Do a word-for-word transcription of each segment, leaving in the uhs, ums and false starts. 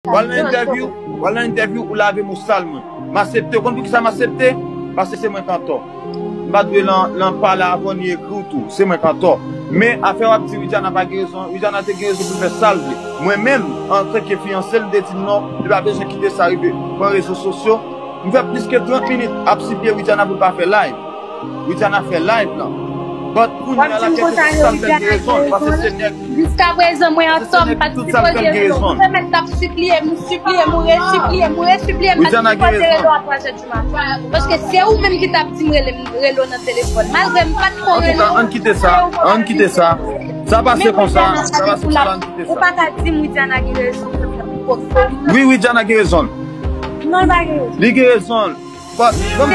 W al nan entèvyou, w al nan entèvyou, ou lave m, ou sal mwen. M aksepte. Ou konn poukisa m aksepte? Paske se mwen k antò. M pa dwe lan, lan pale avè w ni ekri w tou. Se mwen k antò. Men afè w ap di Widiana pa gen rezon, Widiana te gen rezon pou l fè sa l vle. Mwen menm, antanke fiyanse l, m te di l non, li pa bezwen kite sa rive. Pran rezo sosyo. M fè plis ke trant minit ap sipliye Widiana pou l pa fè live. Widiana fè live lan. But kounye a la, kèlkeswa sa m fè l gen rezon, paske se nèg. Jiska prezan, mwen antò, m pa t sipoze rezon. Mwen menm t ap sipliye, m sipliye, m resipliye, m resipliye, m pa t sipoze rele w a twa zè di maten. Paske se ou menm ki t ap di m rele, m rele w nan telefòn. Malgre m pa t ko rele w. Antouka, ann kite sa, ann kite sa. Sa pase konsa, sa pase konsa, ann kite sa. Ou pa ka di m Widiana gen rezon. Wi, Widiana gen rezon. Non, l pa gen rezon. Li gen rezon. But, bon, ok,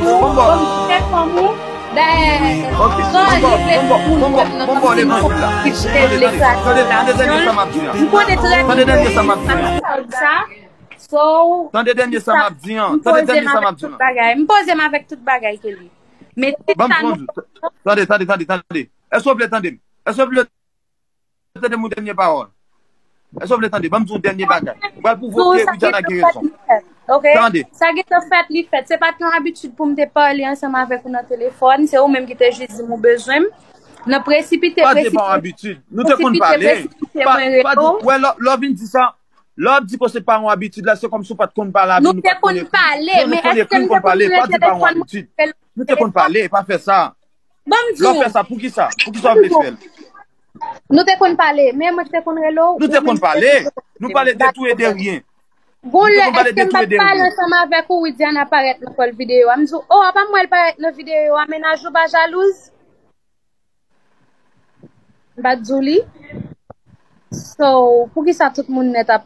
bon, bon. Ok, bon, bon, bon, bon, bon, bon, bon, levanjil la. Tande, tande, tande dènye sa m ap di an. Tande dènye sa m ap di an. Tande dènye sa m ap di an. Tande dènye sa m ap di an. M poze m avèk tout bagay. M poze m avèk tout bagay ke li. Men se sa nou. Tande, tande, tande, tande. Èske w vle tande m? Èske w vle tande m yon dènye pawòl? Èske w vle tande? Ban m di w yon dènye bagay. M pral pwouve w ke Widiana gen rezon. Tande. Sa gentan fèt, li fèt. Se pa t yon abitid pou m te pale ansanm avèk ou nan telefòn. Se ou menm ki te jis di m ou bezwen m. Nan presipite, presipite, presipite, presipite, mwen rele w. Pa di pa yon abitid. Nou te konn pale. Pa, pa di, wè, lè, lè w vin di sa, lè w ap di ke se pa yon abitid la, se kòmsi w pa t konn pale avè nou, pa t konn ekri. Nou te konn pale, men èske m te konn pran telefòn mwen rele w nan telefòn? Nou te konn pale, pa fè sa. Ban m di w. Lè w fè sa, poukisa? Poukisa w vle fè l? Nou te konn pale, men mwen te konn rele w. Nou te konn pale. Nou pale de tou e de ryen. Gon lè, èske m pa t pale ansanm avèk ou, Widiana parèt nan kòl videyo a? M di w, o, apa m wè l parèt nan videyo a, mennaj ou pa jalouz? M pa t di w li? So, poukisa tout moun nèt ap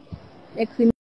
ekri